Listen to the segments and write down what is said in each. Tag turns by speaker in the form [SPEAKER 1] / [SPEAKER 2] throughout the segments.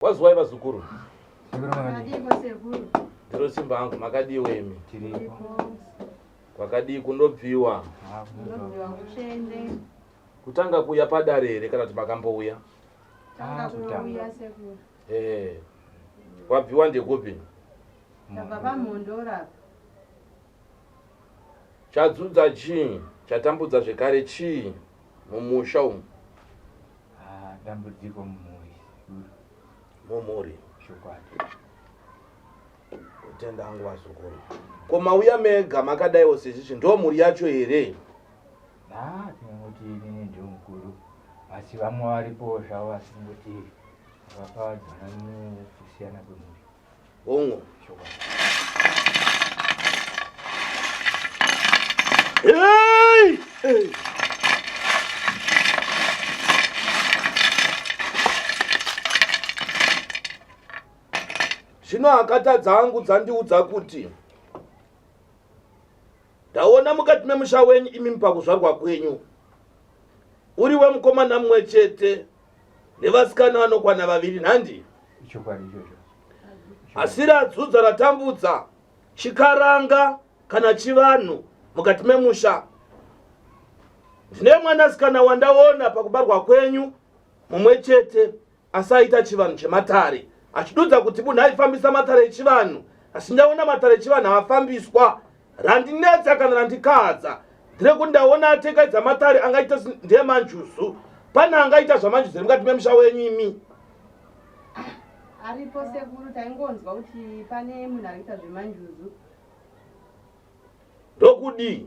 [SPEAKER 1] Kwaziwai vazukuru.
[SPEAKER 2] Sekuru makadii?
[SPEAKER 3] Makadii ko sekuru?
[SPEAKER 1] Ndiro simba angu makadiwo imi.
[SPEAKER 2] Tiripo.
[SPEAKER 1] Kwakadii kundobviwa?
[SPEAKER 2] Ah,
[SPEAKER 3] Kunobviwa kutsvene.
[SPEAKER 1] Kutanga kuuya padare here kana kuti makambouya?
[SPEAKER 3] Tanga
[SPEAKER 2] Ah, kutanga.
[SPEAKER 3] kuuya sekuru.
[SPEAKER 1] Eh. Kwabviwa ndekupi?
[SPEAKER 3] Tabva pamhondoro apa.
[SPEAKER 1] Chadzudza chii? Chatambudza zvekare chii mumusha umu?
[SPEAKER 2] Ah, dambudziko mumhuri sekuru.
[SPEAKER 1] Mumhuri.
[SPEAKER 2] Chokwadi.
[SPEAKER 1] Kutenda hangu vazukuru. Ko mauya mega makadaiwo sezvizvi ndo mhuri yacho here?
[SPEAKER 2] Ah, tinongoti inini ndiyo mukuru. Asi vamwe varipo zvavo asi kungoti vakapadzana mukusiyana kwemhuri.
[SPEAKER 1] Hongu.
[SPEAKER 2] Chokwadi.
[SPEAKER 1] Hey! Hey! Zvino hakata dzangu dzandiudza kuti ndaona mukati memusha wenyu imimi pakuzvarwa kwenyu uri wemukomana mumwe chete nevasikana vanokwana vaviri nhandi.
[SPEAKER 2] Ichokwadi ichocho.
[SPEAKER 1] Asi radzudza ratambudza chikaranga kana chivanhu mukati memusha. Ndine mwanasikana wandaona pakubarwa kwenyu mumwe chete asi aita chivanhu chematare achidudza kuti munhu aifambisa matare echivanhu asi ndaona matare echivanhu afambiswa randinetsa kana randikahadza ndirekuti ndaona atekaidza matare angaita ndeemanjuzu pane angaita zvamanjuzu here mukati memusha wenyu imi
[SPEAKER 3] Aripo sekuru taingonzwa kuti pane munhu ari kuita zvemanjuzu.
[SPEAKER 1] Ndokudii?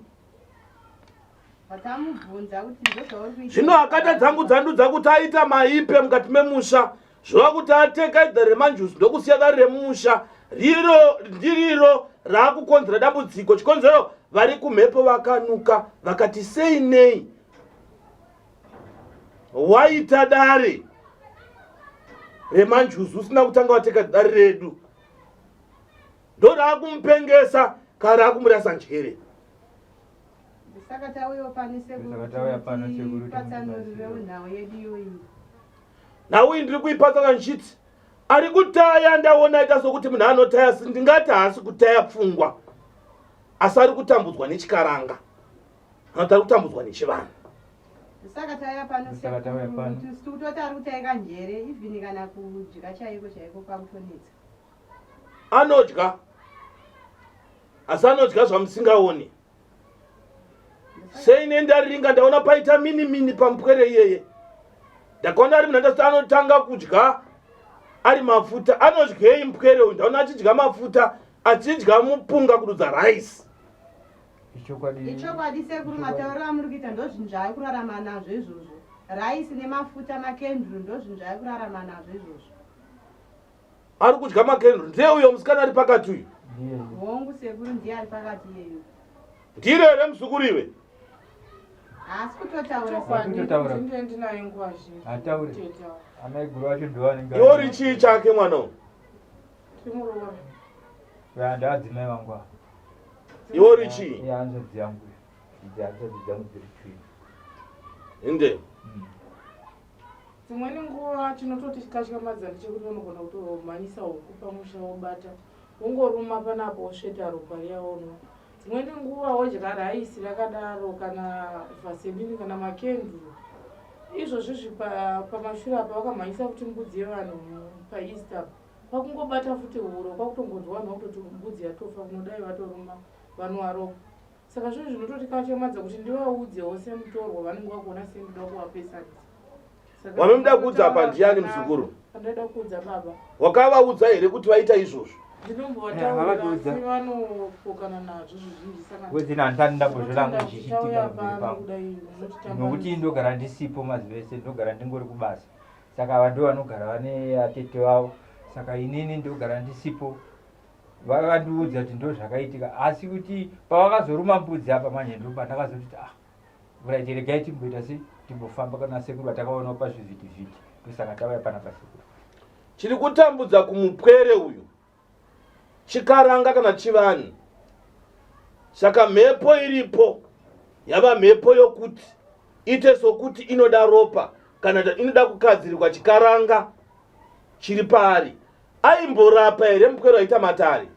[SPEAKER 3] Vatamubvunza kuti ndozvauri kuita.
[SPEAKER 1] Zvino hakata dzangu dzandudza kuti aita maipe mukati memusha zvova kuti ateka idare remanjuzu ndokusiya dare remusha riro ndiriro raakukonzera dambudziko chikonzero vari kumhepo vakanuka vakati sei nei waita dare remanjuzu usina kutanga wateka dare redu ndoraakumupengesa kana raakumurasa njere
[SPEAKER 3] Saka tauyawo pano sekuru.
[SPEAKER 2] Saka tauya pano sekuru kuti
[SPEAKER 3] Patsanurirewo nhau yedu iyoyi.
[SPEAKER 1] Nhau iyi ndiri kuipatsanura ndichiti ari kutaya ndaona aita sokuti munhu anotaya asi ndingati haasi kutaya pfungwa asi ari kutambudzwa nechikaranga kana kuti ari kutambudzwa nechivanhu.
[SPEAKER 3] Saka tauya pano
[SPEAKER 2] Saka tauya pano.
[SPEAKER 3] sekuru. Tikutoti ari kutaika njere even kana kudya chaiko chaiko kwakutonetsa.
[SPEAKER 1] Anodya asi anodya zvamusingaoni sei nendaringa ndaona paita mini mini pamupwere iyeye ndakaona ari munhu andasiti anotanga kudya ari mafuta anodyei mupwere uyu ndaona achidya mafuta achidya mupunga kududza rice
[SPEAKER 2] Ichokwadi.
[SPEAKER 3] Ichokwadi sekuru matauriro amuri kuita ndozvinhu zvaari kurarama nazvo izvozvo. Rice nemafuta makenduru ndozvinhu zvaari kurarama nazvo izvozvo.
[SPEAKER 1] Ari kudya makenduru ndiye uyo musikana ari pakati uyu.
[SPEAKER 3] Hongu sekuru ndiye ari pakati iyeyo.
[SPEAKER 1] Ndiro here muzukuru iwe?
[SPEAKER 3] Haasi kutotaura.
[SPEAKER 2] Haasi kutotaura.
[SPEAKER 4] Ndiye ndinaye nguva zhinji.
[SPEAKER 2] Hatauri.
[SPEAKER 4] Tete ava.
[SPEAKER 2] Amai guru vacho ndovanenge.
[SPEAKER 1] Iwe uri chii chake mwana uyu?
[SPEAKER 4] Timuroora.
[SPEAKER 2] Uya ndaadzimai vangu ava.
[SPEAKER 1] Iwe uri chii?
[SPEAKER 2] Iye hanzvadzi yangu. Idzi hanzvadzi dzangu dziri twin.
[SPEAKER 1] Inde.
[SPEAKER 4] Dzimweni nguva chinototikatyamadza ndechekuti unogona kutomhanyisa huku pamusha wobata wongoruma panapa wosveta ropa riya wonwa. Dzimweni nguva wodya raisi rakadaro kana vhaselini kana makenduru. Izvozvi zvi pamashure apa vakamhanyisa futi mbudzi yevanhu paEaster apa. Kwakungobata futi huro kwakutongonzwa vanhu vakutoti mbudzi yatofa kunodai vatoruma vanwa ropa. Saka zvinhu zvinototikatyamadza kuti ndivaudzewo semutorwa vanenge vakuona sendoda kuvapesanisa. Saka
[SPEAKER 1] Wanomuda kuudza apa ndiyani muzukuru?
[SPEAKER 4] Andoda kuudza baba.
[SPEAKER 1] Wakavaudza here kuti vaita izvozvo?
[SPEAKER 4] Ndinombovataurira
[SPEAKER 2] Vakatiudza.
[SPEAKER 4] asi vanopokana nazvo zvizhinji saka
[SPEAKER 2] Ngozi nhandani ndambozvirangu
[SPEAKER 4] ndinotenda kuti
[SPEAKER 2] zvichiitika
[SPEAKER 4] tauya
[SPEAKER 2] pamberi
[SPEAKER 4] pano
[SPEAKER 2] pangu.
[SPEAKER 4] kudai munotitamba
[SPEAKER 2] Nokuti ndogara ndisipo mazuva ese ndogara ndingori kubasa. Saka ava ndivo vanogara vane atete vavo. Saka inini ndogara ndisipo. Vakandiudza kuti ndozvakaitika asi kuti pavakazoruma mbudzi apa manje ndopandakazoti ah right regai timboita sei timbofamba kana sekuru vatakaonawo pazvivhitivhiti ndosaka tauya panapa sekuru.
[SPEAKER 1] Chiri kutambudza kumupwere uyu chikaranga kana chivanhu saka mhepo iripo yava mhepo yokuti ite sokuti inoda ropa kana inoda kukadzirirwa chikaranga. chiri paari. Aimborapa here mupwere waita matare?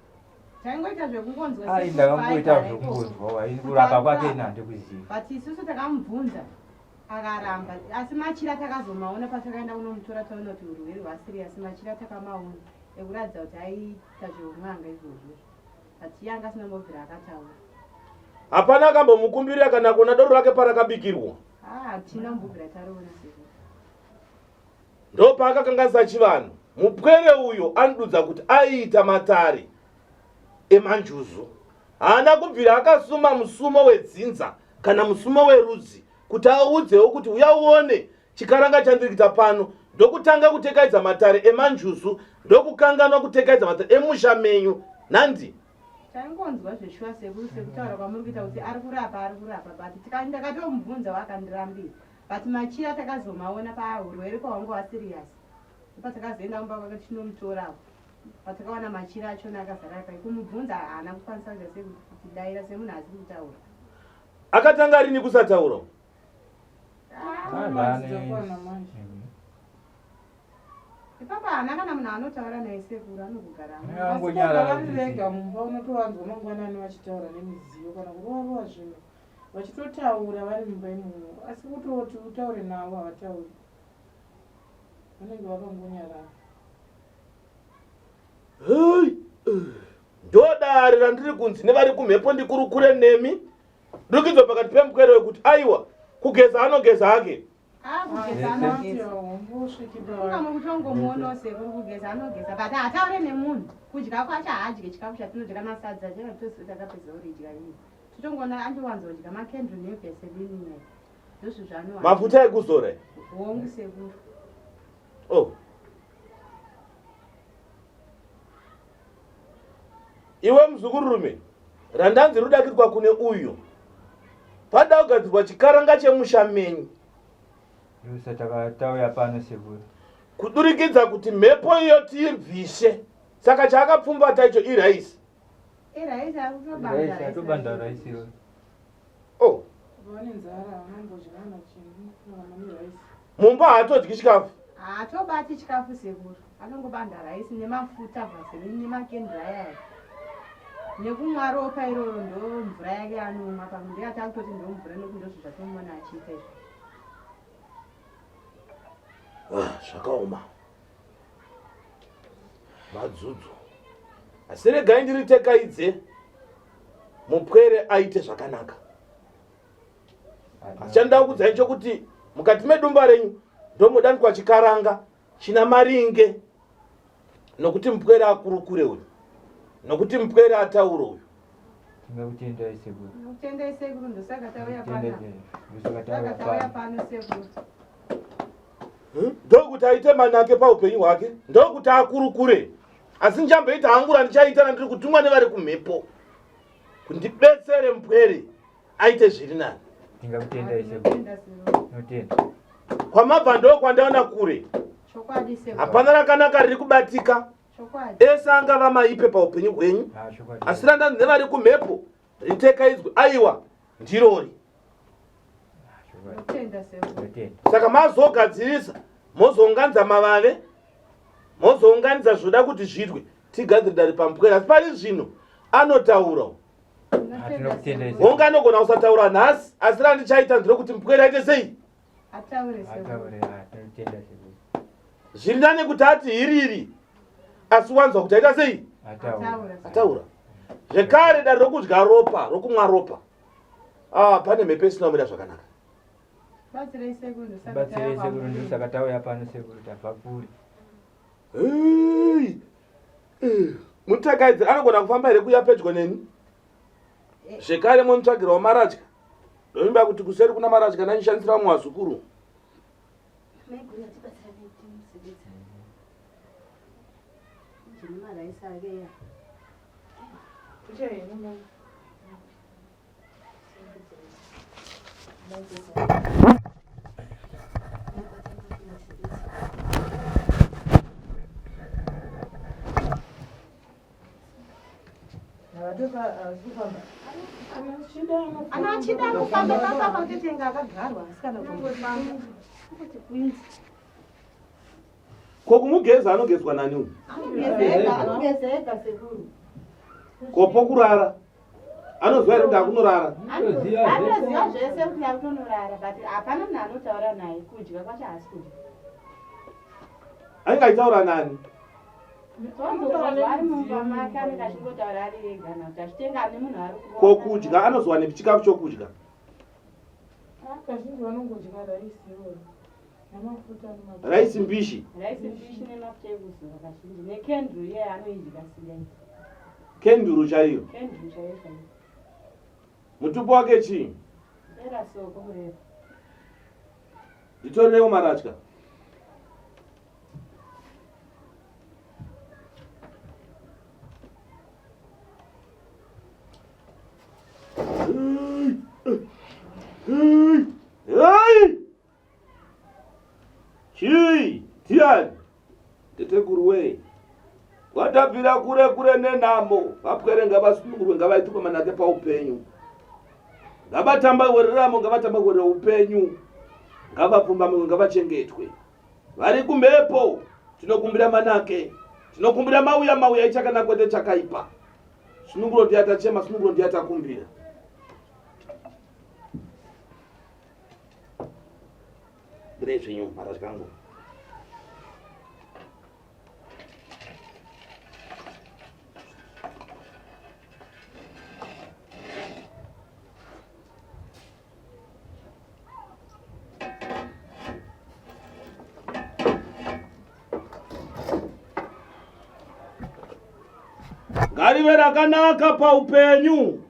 [SPEAKER 3] Taingoita zvekungonzwa.
[SPEAKER 2] Ai ndakangoita zvekungonzwa ini kurapa kwake ini handikuziva.
[SPEAKER 3] But isusu takamubvunza akaramba asi machira takazomaona patakaenda kunomutora taona kuti urwere hwasiriasi machira takamaona ekuratidza kuti aiita zveun'anga izvozvo but iye anga asina kumbobvira akataura.
[SPEAKER 1] Hapana akambomukumbirira kana kuona doro rake parakabikirwa.
[SPEAKER 3] Ah, hatina kumbobvira tariona sekuru.
[SPEAKER 1] Ndopaakakanganisa chivanhu. Mupwere uyo anodudza kuti aiita matare emanjuzu. Haana kubvira akasuma musumo wedzinza kana musumo werudzi kuti audzewo kuti uya uone chikaranga chandiri kuita pano ndokutanga kutekaidza matare emanjuzu ndokukanganwa kutekaidza matare emusha menyu nhandi
[SPEAKER 3] Taingonzwa zveshuwa sekuru sekutaura kwamuri kuita kuti ari kurapa ari kurapa but ndakatomubvunza wakandirambira but machira takazomaona pahurwere pahwanga hwaserious ndopatakazoenda kumba kwake tichinomutorawo patakawana machira achona akazara akai kumubvunza haana kukwanisa kuita sekutidaira semunhu asiri kutaura.
[SPEAKER 1] Akatanga rini kusataura?
[SPEAKER 3] Ipapa haana kana munhu anotaura naye sekuru anogogara.
[SPEAKER 2] Angonyarara
[SPEAKER 4] vari vega mumba unotovanzwa mangwanani vachitaura nemidziyo kana kurova rova zvinhu vachitotaura vari mumba imomo asi kutoti utaure navo havatauri vanenge vakangonyarara.
[SPEAKER 1] Hey, ndodare randiri kunzi nevari kumhepo ndikurukure nemi dukidzo pakati pemupwere wekuti aiwa kugeza anogeza hake
[SPEAKER 3] Akugeza anogeza. Ungamukutongomuonawo sekuru kugeza anogeza but haataure nemunhu. Kudya kwacho haadye chikafu chatinodya kana sadza chero toziva takapedza kuridya rini. Totongoona andowanzodya makenduru neveselini nyaya. Ndozvo zvaanowanza.
[SPEAKER 1] Mafuta ekuzora.
[SPEAKER 3] Hongu sekuru.
[SPEAKER 1] Oh. Iwe muzukururume, randanzi rudakirwa kune uyu. Pada kugadzirwa chikaranga chemusha menyu.
[SPEAKER 2] Ndosaka tauya pano sekuru.
[SPEAKER 1] Kudurikidza kuti mhepo iyo tiibvise. Saka chaakapfumbata icho iraisi.
[SPEAKER 3] Iraisi akutobanda.
[SPEAKER 2] Atobanda raisi iro.
[SPEAKER 1] Oh.
[SPEAKER 4] Vane nzara vanombodya kana chinhu kana neraisi.
[SPEAKER 1] Mumba haatodyi chikafu.
[SPEAKER 3] Haatobati chikafu sekuru. Anongobanda raisi nemafuta vaseline nemakendra aya. Nekumwa ropa iroro ndo mvura yake anomwa pamwe ndiye atakutoti ndo mvura nokuti ndozvo zvatomuona achiita izvo.
[SPEAKER 1] Ah, zvakaoma. Madzudzo. Asi regai ndiritekaidze mupwere aite zvakanaka. Asi chandoda kukudzai chokuti mukati medumba renyu ndomodanikwa chikaranga china maringe nokuti mupwere akurukure uyu nokuti mupwere ataure uyu.
[SPEAKER 2] Tinokutendai sekuru.
[SPEAKER 3] Tinokutendai sekuru ndosaka tauya pano.
[SPEAKER 2] Ndosaka
[SPEAKER 3] tauya pano sekuru.
[SPEAKER 1] Ndokuti aite manake paupenyu hwake, ndokuti akurukure. Asi ndichamboita hangu randichaita randiri kutumwa nevari kumhepo kundibetsere mupwere aite zviri nani.
[SPEAKER 2] Ndingakutendai sekuru. Tinotenda.
[SPEAKER 1] Kwamabva ndokwandaona kure.
[SPEAKER 3] Chokwadi sekuru.
[SPEAKER 1] Hapana rakanaka riri kubatika.
[SPEAKER 3] Chokwadi.
[SPEAKER 1] Ese angava maipe paupenyu hwenyu.
[SPEAKER 2] Ah, chokwadi.
[SPEAKER 1] Asi randanzi nevari kumhepo ritekaidzwe aiwa ndirori.
[SPEAKER 2] Ah, chokwadi.
[SPEAKER 3] Tinotenda sekuru.
[SPEAKER 2] Tinotenda.
[SPEAKER 1] Saka mazogadzirisa mozounganidza mavave mozounganidza zvoda kuti zviitwe tigadzire dare pamupwere asi pari zvino anotaura.
[SPEAKER 2] Tinokutenda sekuru.
[SPEAKER 1] Honga anogona kusataura nhasi asi randichaita ndirekuti mupwere aite sei?
[SPEAKER 3] Ataure sekuru.
[SPEAKER 2] Ataure, ah, tinotenda sekuru.
[SPEAKER 1] Zviri nane kuti ati hiriri asi wanzwa kuti aita sei?
[SPEAKER 2] Ataura.
[SPEAKER 1] Ataura. Zvekare dare rokudya ropa, rokumwa ropa. Ah, pane mhepo isina kumira zvakanaka.
[SPEAKER 3] Batsirai sekuru ndosaka
[SPEAKER 2] Batsirai
[SPEAKER 3] tauya
[SPEAKER 2] sekuru
[SPEAKER 3] kwamuri.
[SPEAKER 2] ndosaka tauya pano sekuru tabva kure.
[SPEAKER 1] Hey. Mutakaidzi anogona kufamba here kuuya pedyo neni? Zvekare momutsvagirawo maratya. Ndovimba kuti kuseri kuna maratya ndanishandisira vamwe vazukuru.
[SPEAKER 3] Ana achida anofamba pamba pakutotenga akagarwa asi kana kungofamba. Kuti kwinzi.
[SPEAKER 1] Ko kumugeza anogezwa nani uyu?
[SPEAKER 3] Anogeza ega sekuru.
[SPEAKER 1] Ko pokurara anoziva here kuti akunorara?
[SPEAKER 3] Anoziva zvese kuti akutonorara but hapana munhu anotaura naye kudya kwacho haasi kudya.
[SPEAKER 1] Anenge achitaura nani? Ko kudya anozowanepi chikafu chokudya?
[SPEAKER 4] Kazhinji vanongodya raisi iroro nemafuta nemafuta.
[SPEAKER 1] Raisi mbishi.
[SPEAKER 3] Raisi mbishi nemafuta ekuzora kazhinji nekenduru iye anoidya singai.
[SPEAKER 1] Kenduru chaiyo.
[SPEAKER 3] Kenduru chaiyo chaiyo.
[SPEAKER 1] Mutupo wake chii?
[SPEAKER 3] Era soko kureva.
[SPEAKER 1] Nditorewo maratya. Chii? Ndiani? Teteguru wee. Kwatabvira kure kure nenhamo. Vapwere ngavasunungurwe ngavaitirwe manake paupenyu. Ngavatamba wereramo ngavatamba werere upenyu. Ngavapfumbamwe ngavachengetwe. Vari kumhepo tinokumbira manake. Tinokumbira mauya mauya ichakana kwete chakaipa. Sununguro ndiye atachema, sununguro ndiye atakumbira. Budai zvenyu maratya angu. Ngarive rakanaka paupenyu,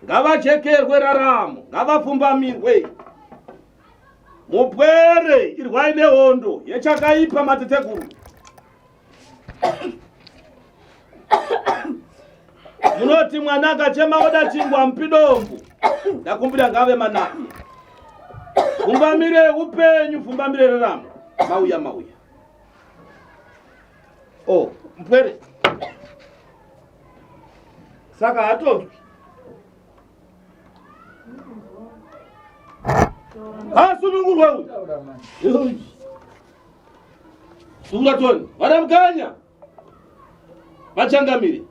[SPEAKER 1] ngavachekerwe raramo, ngavapfumbamirwe. Mupwere irwai nehondo yechakaipa mateteguru. Munoti mwana akachema oda chingwa mupi dombo. Ndakumbira ngave manake. Pfumbamire upenyu, pfumbamire raramo. Mauya mauya. Oh, mpwere. Saka hatonzwi. Asunungurwe uyu. Sungura toni. Vana mukanya. Vachangamire.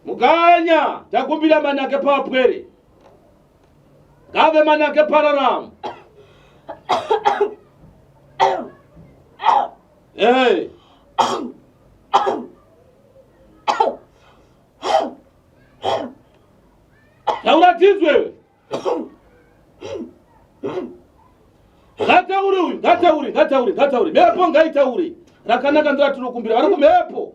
[SPEAKER 1] Mukanya takumbira manake papwere. Ngave manake pararamo. Hey. Taura tizwe iwe. Ngataure uyu, ngataure, ngataure, ngataure. Mhepo ngaitaure. Rakanaka ndiro ratinokumbira. Vari kumhepo.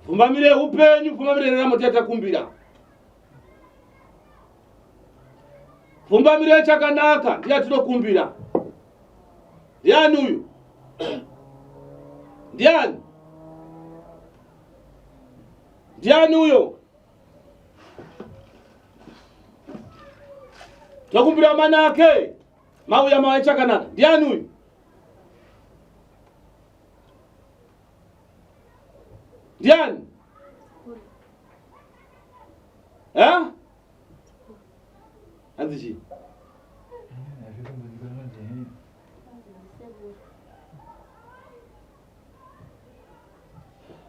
[SPEAKER 1] Vhumbamire upenyu, vhumbamire raramo tatakumbira. Vhumbamire chakanaka ndiye atinokumbira. Ndiani uyu? Ndiani? Ndiani uyo? Tokumbira manake. Mauya mauya chakanaka. Ndiani uyu? Ndiani? Eh? Hanzi chii?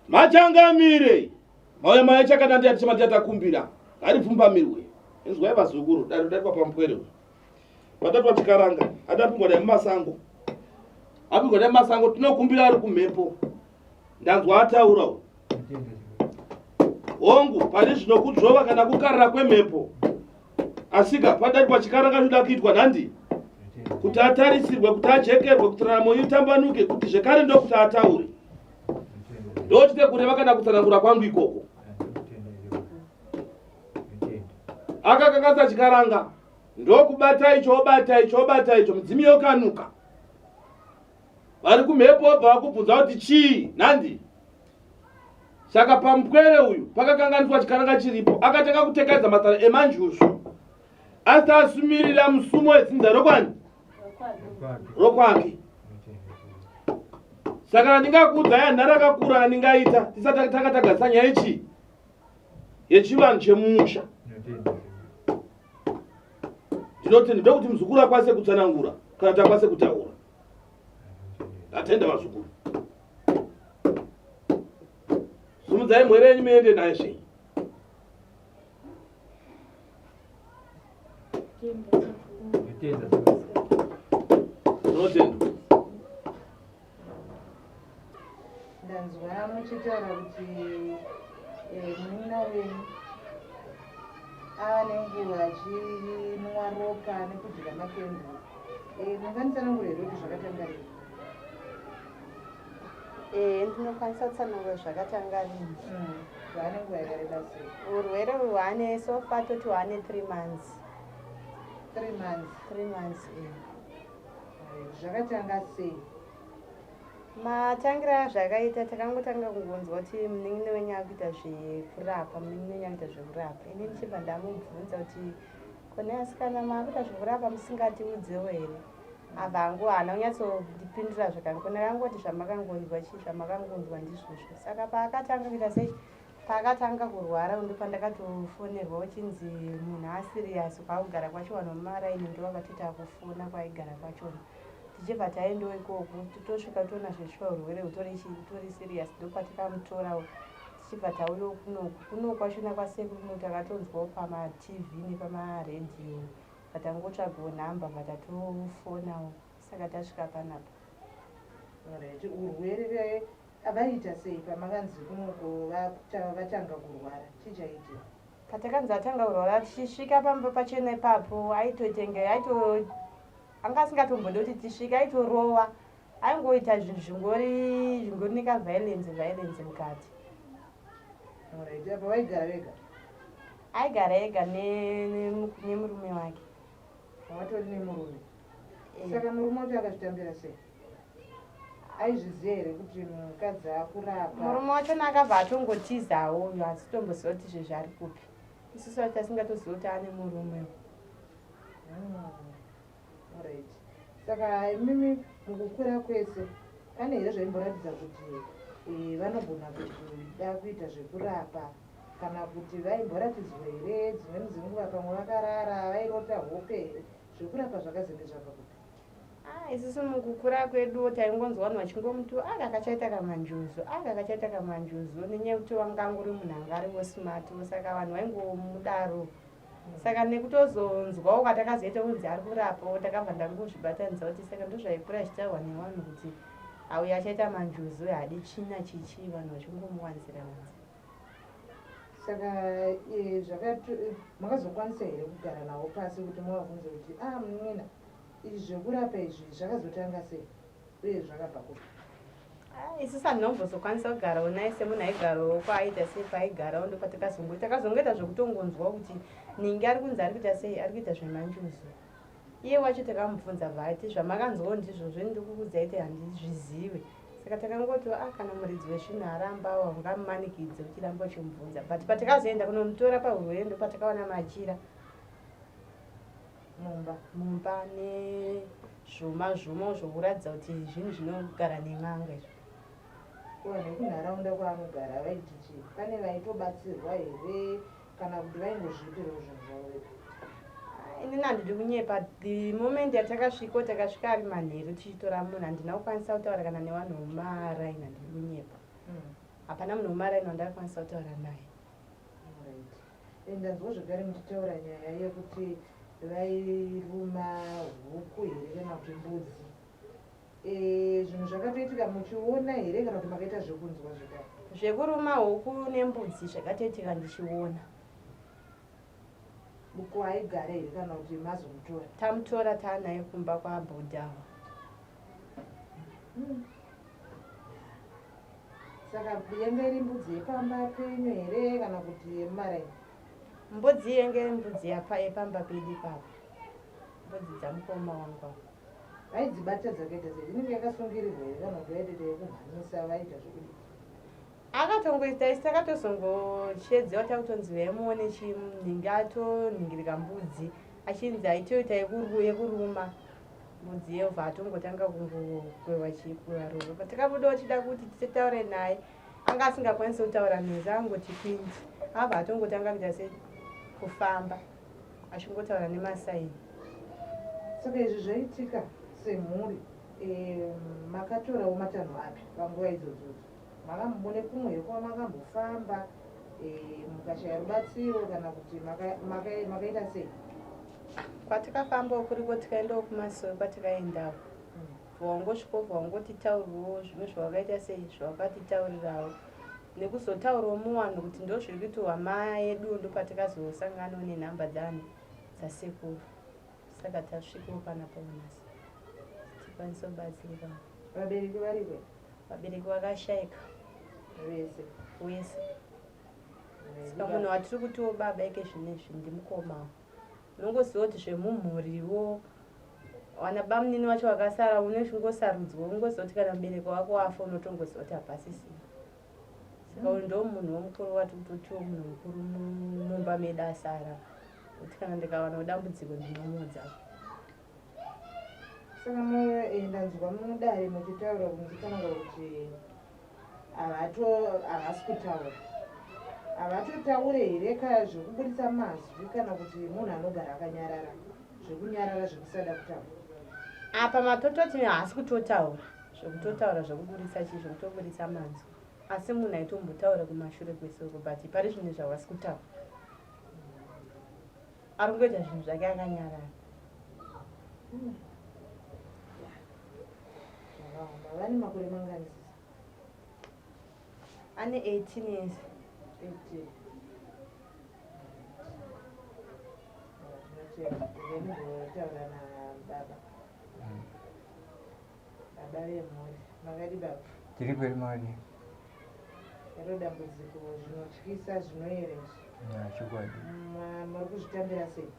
[SPEAKER 1] Machangamire. Mauya mauya chakanaka ndiye atichema takumbira. Ngaripfumbamirwe. Inzwai vazukuru, dare darikwa pamupwere. Vatatwa chikaranga, adapingwa naye mumasango. Apingwa naye mumasango tinokumbira ari kumhepo. Ndanzwa ataura uyu. Hongu, pane zvino kudzvova kana kukarira kwemhepo. Asika padarikwa chikaranga chinoda kuitwa nhandi kuti atarisirwe, kuti ajekerwe, kuti raramo itambanuke, kuti zvekare ndokuti ataure. Ndochite kureva kana kutsanangura kwangu ikoko. Akakanganisa chikaranga ndokubata icho obata icho obata icho midzimu yokanuka. Vari kumhepo vobva vakubvunza kuti chii nhandi. Saka pamupwere uyu pakakanganiswa chikaranga chiripo akatanga kutekaidza matare emanjuzu asi asumirira musumo wedzinza rokwani rokwake. Saka randingakuudzai handina rakakura randingaita tisati tanga tagadzisa nyaya yechii yechivanhu chemusha. Ndinoti ndokuti muzukuru akwanise kutsanangura kana kuti akwanise kutaura. Atenda vazukuru. Sumudzai mhwere yenyu muende naye zvenyu. Tinotenda.
[SPEAKER 5] Ndanzwa muchitaura kuti eh, munin'ina wenyu ava nenguva achinwa ropa nekudya makenduru. Eh, munganditsanangura here kuti zvakatanga rini?
[SPEAKER 3] Eh, ndinokwanisa kutsanangura zvakatanga rini.
[SPEAKER 5] Zvava nenguva yakareba sei?
[SPEAKER 3] Urwere uhwu hwane so far toti hwane 3 months.
[SPEAKER 5] 3 months.
[SPEAKER 3] 3 months eh.
[SPEAKER 5] Zvakatanga sei?
[SPEAKER 3] Matangira azvakaita takangotanga kungonzwa kuti munin'ina wenyu akuita zvekurapa, munin'ina wenyu akuita zvekurapa. Ini ndichibva ndamubvunza kuti kone asikana maakuita zvekurapa musingatiudzewo here? Abva angu haana kunyatsondipindura zvakanaka, ndakangoti zvamakangonzwa chii zvamakangonzwa ndizvozvo. Saka paakatanga kuita sei paakatanga kurwara ndopandakatofonerwa uchinzi munhu asirias kwaakugara kwacho vanhu vemumaraini ndovakatoita kufona kwaaigara kwachona. Tichibva taendawo ikoko totosvika toona zveshuwa urwere hutori chii hutori serious ndopatakamutorawo tichibva tauyawo kunoku kunoku kwachona kwasekuru kuno takatonzwawo pamatv nepamaradio patangotsvagawo nhamba bva tatofonawo saka tasvika panapa.
[SPEAKER 5] Alright, urwere vaiita sei pamakanzi kunoko vatanga kurwara chii chaiitika?
[SPEAKER 3] Patakanzi atanga kurwara tichisvika pamba pachena ipapo aitoitenge aito anga asingatombodi kuti tisvike aitorova aingoita zvinhu zvingori zvingori nekaviolence violence mukati.
[SPEAKER 5] Alright, apa vaigara vega?
[SPEAKER 3] Aigara ega nemurume wake.
[SPEAKER 5] Watori nemurume? Eh. Saka murume wacho akazvitambira sei? Aizviziva here kuti mukadzi akurapa?
[SPEAKER 3] Murume wachona akabva atongotizawo uyo asi tomboziva kuti izvezvi ari kupi. Isusu vacho tasingatoziva kuti ane murume.
[SPEAKER 5] Alright. Saka imimi mukukura kwese pane here zvaimboratidza kuti eh, vanogona kuda kuita zvekurapa kana kuti vaimboratidzwa here dzimweni dzenguva pamwe vakarara vairota hope here zvekurapa zvakazenge zvabva kupi?
[SPEAKER 3] Ah, isusu mukukura kwedu taingonzwa vanhu vachingomuti aka kachaita kamanjuzu aka kachaita kamanjuzu nenyaya yekuti wanga angori munhu anga ariwo smart saka vanhu vaingomudaro saka nekutozonzwawo kwatakazoita kunzi ari kurapawo takabva ndangozvibatanidza kuti saka ndozvaikura zvichitaurwa nevanhu kuti auya achaita manjuzu haadi tsvina chichi vanhu vachingomuwanzira wanzira.
[SPEAKER 5] Saka eh, eh, makazokwanisa here kugara navo pasi kuti muvabvunze kuti a ah, munin'ina izvi zvekurapa izvi zvakazotanga sei uye zvakabva kupi?
[SPEAKER 3] Ah, isusu handinombozokwanisa kugarawo naye semunhu aigarawo kwaaita sei paaigarawo ndopatakazongo takazongoita zvekutongonzwa kuti ningi ari kunzi ari kuita sei ari kuita zvemanjuzu iye wacho takamubvunza vati zvamakanzwawo ndizvozvo ndikukuudzai kuti handizvizive saka takangoti ah kana muridzi wezvinhu aramba haungamumanikidze uchiramba uchimubvunza but patakazoenda kunomutora pahurwere ndopatakaona machira
[SPEAKER 5] mumba
[SPEAKER 3] mumba nezvuma zvuma zvokuratidza kuti zvinhu zvinogara nen'anga izvo.
[SPEAKER 5] Vanhu vekunharaunda kwaanogara vaiti chii? Pane vaitobatsirwa here kana kuti vaingozviitirawo zvinhu zvavo vega?
[SPEAKER 3] Inini handidi kunyepa, the moment yatakasviko takasvika ari manheru tichitora munhu handina kukwanisa kutaura kana nevanhu vemumaraini handidi kunyepa. Hapana munhu wemumaraini wandakakwanisa kutaura naye.
[SPEAKER 5] Alright. Eh, ndanzwa zvekare muchitaura nyaya yekuti vairuma huku here kana kuti mbudzi. Eh, zvinhu zvakatoitika muchiona here kana kuti makaita zvekunzwa zvekare?
[SPEAKER 3] Zvekuruma huku nembudzi zvakatoitika ndichiona.
[SPEAKER 5] Ko aigara here kana kuti mazomutora?
[SPEAKER 3] Tamutora taanaye kumba kwabhodhi ava.
[SPEAKER 5] Saka yanga iri mbudzi yepamba penyu here kana kuti yemumaraini?
[SPEAKER 3] Mbudzi yanga iri mbudzi yepamba pedu ipapo. Mbudzi dzamukoma wangu ava.
[SPEAKER 5] Vaidzibata dzakaita sei? Inenge yakasungirirwa here kana kuti vaitoita yekumhanyisa vaiita zvekudii?
[SPEAKER 3] Akatongoita isu takatozongoshedzewa takutonzi vaimuone chinhingi atonhingirika mbudzi achinzi aitoita yekuruma mbudzi yobva atongotanga kungokwewa chikwewa rova patakabudawo chida kuti titaure naye anga asingakwanisi kutaura nesu angoti kwindi abva atongotanga kuita se kufamba achingotaura nemasaini.
[SPEAKER 5] Saka izvi zvaitika semhuri, makatorawo matanho api panguva idzodzodzo? Mune kumwe here kwamakambofamba mukashaya rubatsiro kana kuti makaita sei?
[SPEAKER 3] Kwatikafambawo kuriko, tikaendawo kumasowe kwatikaendawo, wangosvika wangotitaurirawo zvimwe zvawakaita sei, zvawakatitaurirawo nekuzotaurawo muwanhu kuti ndo zviri kuitirwa hama yedu. Ndopatikazosanganawo nenhamba dzani dzasekuru, saka tasvikawo panapa nhasi tikwanise kubatsirikawo.
[SPEAKER 5] Vabereki variko?
[SPEAKER 3] Vabereki vakashaika.
[SPEAKER 5] Vese?
[SPEAKER 3] Wese. Saka munhu watiri kutiwo baba eke zvinezvi ndimukomawo. Unongoziva kuti zvemumhuriwo vana bamunini vacho vakasara, unochingosarudzwa, ungoziva kuti kana mubereki wako wafa unotongoziva kuti hapasisina. Saka uyu ndo munhu womukuru wati kutotiwo munhu mukuru mumba medu asara, kuti kana ndikawanawo dambudziko ndinomuudza.
[SPEAKER 5] Saka ndanzwa mudare muchitaura, muchitsanangura kuti havasi kutaura. Havatotaure here ka zvekuburitsa mazwi, kana kuti munhu anogara akanyarara, zvekunyarara, zvekusada kutaura?
[SPEAKER 3] Apa matototi haasi kutotaura zvekutotaura, zvekuburitsa chii, zvekutoburitsa manzwi, asi munhu aitombotaura kumashure kwesoko, but pari zvinhu zvavasi kutaura, ari kungoita zvinhu zvake akanyarara.
[SPEAKER 5] Zvakaoma. Vane makore mangani, sisi?
[SPEAKER 3] Ane 18 years.
[SPEAKER 5] 18. Tinotenda. Nababa, baba vemhuri, makadi baba?
[SPEAKER 2] Tiri kweri, madi.
[SPEAKER 5] Ro dambudziko zvinotyisa, zvinoera izvi.
[SPEAKER 2] Ya, chokwadi.
[SPEAKER 5] Muri kuzvitambira sei?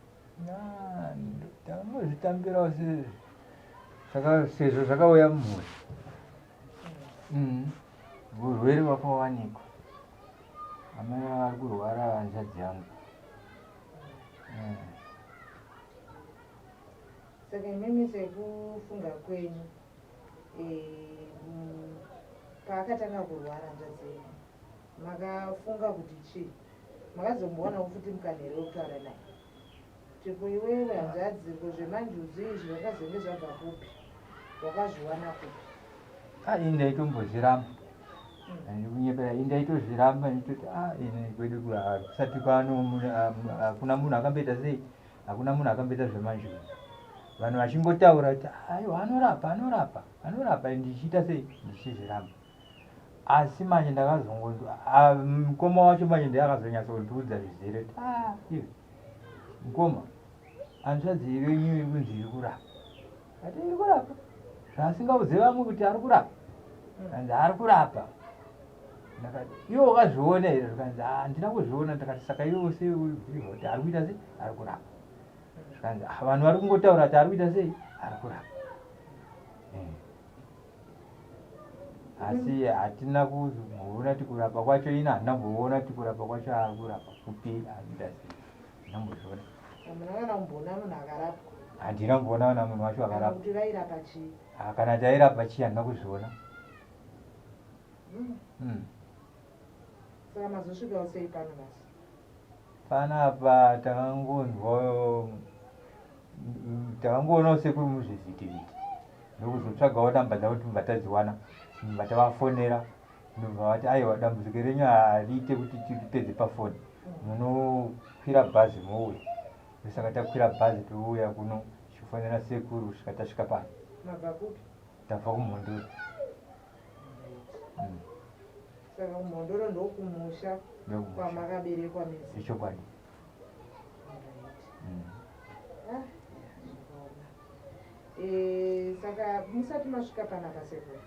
[SPEAKER 2] Tangozvitambirawo sezvo zvakauya mumhuri. Urwere hwakawanikwa, amai vari kurwara, hanzvadzi yangu.
[SPEAKER 5] Saka imimi sekufunga kwenyu, paakatanga kurwara hanzvadzi yenyu, makafunga kuti chii? Makazombowanawo futi mukana here wekutaura naye kuti ko iwewe hanzvadzi, ko zvemanjuzu izvi zvakazonge zvabva kupi, wakazviwana kupi?
[SPEAKER 2] Ah, ini ndaitombozviramba, handikunyepera, ini ndaitozviramba, nditoti a ini kwedu kusati kwano hakuna munhu akamboita sei, hakuna munhu akamboita zvemanjuzu. Vanhu vachingotaura kuti aiwa, anorapa, anorapa, anorapa, ndichiita sei, ndichizviramba. Asi manje ndakazongo mukoma wacho manje ndiye akazonyatsondiudza zvizere kuti a iwe mukoma, hanzvadzi yenyu iri kunzi iri kurapa. Ati iri kurapa zvaasingaudze vamwe kuti ari kurapa, kanzi ari kurapa. Ndakati iwe wakazviona here? Zvikanzi handina kuzviona. Ndakati saka iwe sei uri kuti ari kuita sei, ari kurapa? Zvikanzi "Ah, vanhu vari kungotaura kuti ari kuita sei, ari kurapa." Asi hatina kuzoona kuti kurapa kwacho, ini handina kumboona kuti kurapa kwacho ari kurapa kupi, ari kuita sei, handina kumbozviona.
[SPEAKER 5] Hamuna kana kumboona munhu akarapwa?
[SPEAKER 2] Handina kumboona kana munhu wacho
[SPEAKER 5] Kana
[SPEAKER 2] akarapwa.
[SPEAKER 5] Kuti vairapa chii?
[SPEAKER 2] Ah, kana kuti airapa chii, handina kuzviona.
[SPEAKER 5] Saka mazosvikawo sei pano nhasi?
[SPEAKER 2] Panapa takangonzwa, takangoonawo sekuri muzvivhitivhiti, ndokuzotsvagawo namba dzavo, tibva tadziwana, ndobva tavafonera, ndobva vati aiwa, dambudziko renyu hariite kuti tipedze pafoni, munokwira bhazi mouya. Ndosaka takwira bhazi touya kuno tichifonera sekuru kusvika tasvika pano.
[SPEAKER 5] Mabva kupi?
[SPEAKER 2] Tabva kuMhondoro.
[SPEAKER 5] Saka kuMhondoro ndokumusha
[SPEAKER 2] Ndokumusha.
[SPEAKER 5] kwamakaberekwa mese?
[SPEAKER 2] Ichokwadi.
[SPEAKER 5] Ah, zvakaoma. Saka musati masvika panapa sekuru,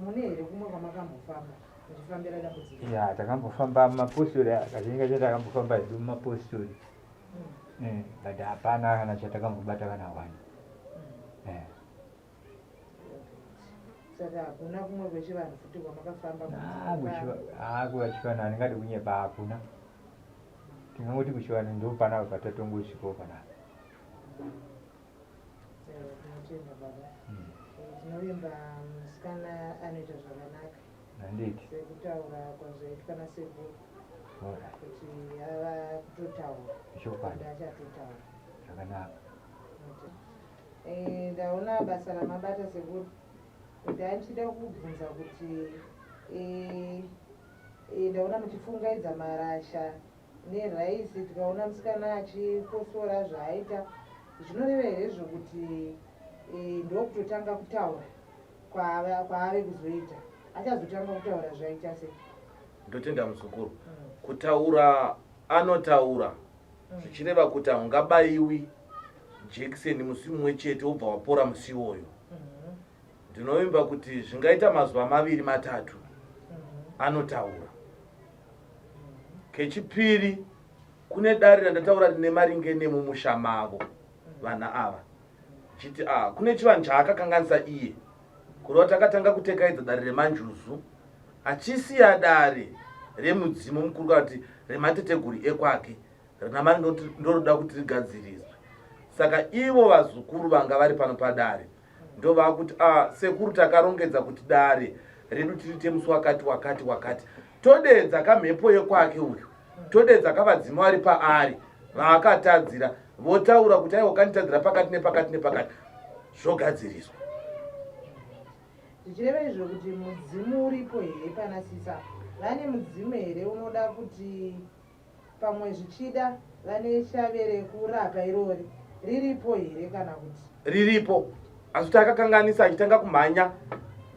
[SPEAKER 5] mune here kumwe kwamakambofamba muchifambira dambudziko?
[SPEAKER 2] Ya, takambofamba mumapostori, kazhinji kacho takambofamba hedu mumapostori. But hapana kana chatakambobata kana one.
[SPEAKER 5] Saka hakuna kumwe kwechivanhu futi kwamakafamba?
[SPEAKER 2] Ah, kuchivanhu handingadi kunyepa, hakuna. Tingangoti kuchivanhu ndo panapa patatongosvikawo panapa.
[SPEAKER 5] Tinotenda baba. Tinovimba musikana anoita zvakanaka.
[SPEAKER 2] Handiti?
[SPEAKER 5] Sekutaura kwazvaitwa nasekuru
[SPEAKER 2] Alright.
[SPEAKER 5] kuti ava kutotaura.
[SPEAKER 2] Chokwadi.
[SPEAKER 5] Achatotaura.
[SPEAKER 2] Zvakanaka.
[SPEAKER 5] Tinotenda. Eh, ndaona basa ramabata sekuru. Ndandichida kubvunza kuti eh, eh, ndaona muchifungaidza marasha neraisi tikaona musikana achikosora zvaaita zvinoreva here zvokuti eh, ndokutotanga kutaura kwaave kuzoita achazotanga kutaura zvaita sei?
[SPEAKER 1] Ndotenda muzukuru. Kutaura anotaura zvichireva kuti haungabayiwi jekiseni musi mumwe chete wobva wapora musi iwoyo. Ndinovimba kuti zvingaita mazuva maviri matatu anotaura. Kechipiri kune dare randataura rine maringe nemumusha mavo vana ava chiti ah, kune chivanhu chaakakanganisa iye kureva takatanga kutekaidza dare remanjuzu achisiya dare remudzimu mukuru kana kuti remateteguru ekwake rina maringe ndoroda kuti rigadziriswe. Saka ivo vazukuru vanga vari pano padare ndovakuti ah, sekuru takarongedza kuti dare redu tiriite musi wakati wakati wakati, todedza kamhepo yekwake uyu, todedza kavadzimu vari paari vaakatadzira, votaura kuti aiwa kanditadzira pakati nepakati nepakati, zvogadziriswa.
[SPEAKER 5] Zvichireva izvo kuti mudzimu uripo here pana sisa? Vane mudzimu here unoda kuti pamwe zvichida vane shave rekurapa irori riripo here kana kuti?
[SPEAKER 1] Riripo, asi kuti akakanganisa achitanga kumhanya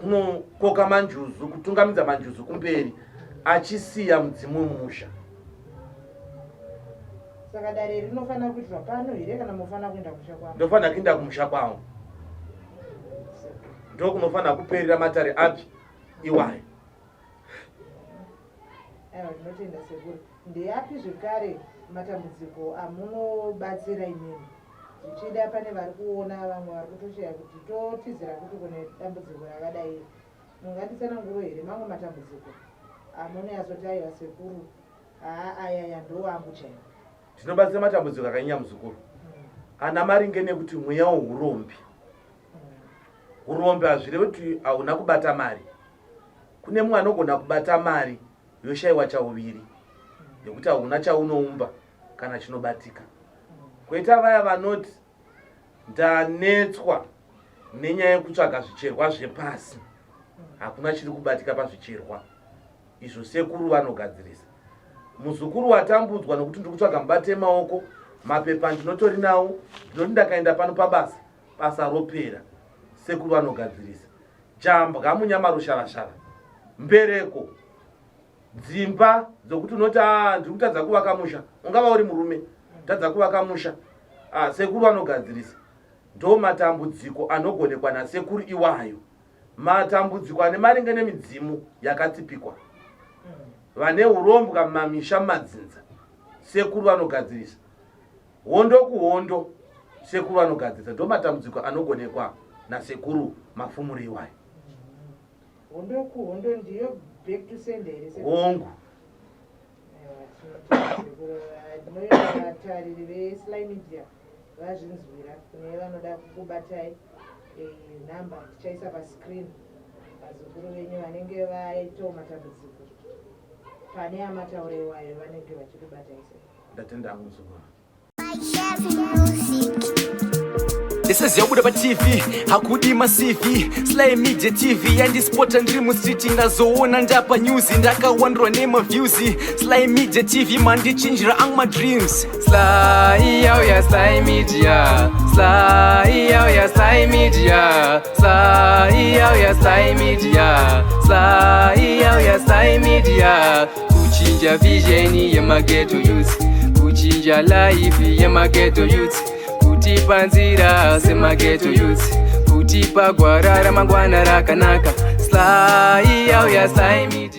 [SPEAKER 1] kunokoka manjuzu, kutungamidza manjuzu kumberi achisiya mudzimu wemumusha.
[SPEAKER 5] Saka dare rinofanira kuitirwa pano here kana munofanira kuenda kumusha kwangu?
[SPEAKER 1] Ndofanira kuenda kumusha kwangu, ndokunofanira kuperera matare api iwayo.
[SPEAKER 5] Aiwa, tinotenda sekuru. Ndeapi zvekare matambudziko amunobatsira imimi? Zvichida pane vari kuona vamwe vari kutoshaya kuti totizira kupi kune dambudziko rakadai. Mungatitsananguro here mamwe matambudziko amunonyatsoti aiwa sekuru, haa ayaya ndowangu chaiwo?
[SPEAKER 1] Tinobatsira matambudziko akanyanya muzukuru, ana maringe nekuti mweya wourombi. Urombi hazvirevi kuti hauna kubata mari. Kune mumwe anogona kubata mari yoshayiwa chauviri nekuti hauna chaunoumba kana chinobatika. Kwoita vaya vanoti ndanetswa nenyaya yekutsvaga zvicherwa zvepasi, hakuna chiri kubatika pazvicherwa izvo, sekuru vanogadzirisa. Muzukuru watambudzwa nokuti ndiri kutsvaga mubate maoko, mapepa ndinotori nawo, ndinoti ndakaenda pano pabasa, basa ropera, sekuru vanogadzirisa. Jambwa munyama rushavashava, mbereko, dzimba dzokuti unoti a ndiri kutadza kuvaka musha, ungava uri murume tadza kuvaka musha, ah, sekuru vanogadzirisa. Ndo matambudziko anogonekwa nasekuru iwayo, matambudziko ane maringe nemidzimu yakatsipikwa, vane urombwa mumamisha, mumadzinza, sekuru vanogadzirisa. Hondo kuhondo, sekuru vanogadzirisa. Ndo matambudziko anogonekwa nasekuru Mafumure iwayo.
[SPEAKER 5] Hondo kuhondo ndiyo back to sender here sekuru?
[SPEAKER 1] Hongu.
[SPEAKER 5] Aiwa, tinotenda sekuru. Ndinoenda vatariri veSly Media vazvinzwira. Kune vanoda kukubatai, nhamba tichaisa pascreen. Vazukuru venyu vanenge vaitawo matambudziko pane amataura iwayo vanenge vachikubatai sei?
[SPEAKER 1] Ndatenda hangu muzukuru.
[SPEAKER 6] Ndisiziya kubuda paTV hakudi maCV. Sly Media TV yandispota ndiri mustreet, ndazoona ndapa news, ndakawandurwa nemaviews. Sly Media TV mandichinjira angu madreams.
[SPEAKER 7] Sly yauya, Sly Media. Sly yauya, Sly Media. Sly yauya, Sly Media. Sly yauya, Sly Media. Kuchinja vision yemaghetto youth, kuchinja life yemaghetto youth, kutipa nzira semaghetto youth, kutipa gwara ramangwana rakanaka. Sly yauya, Sly Media.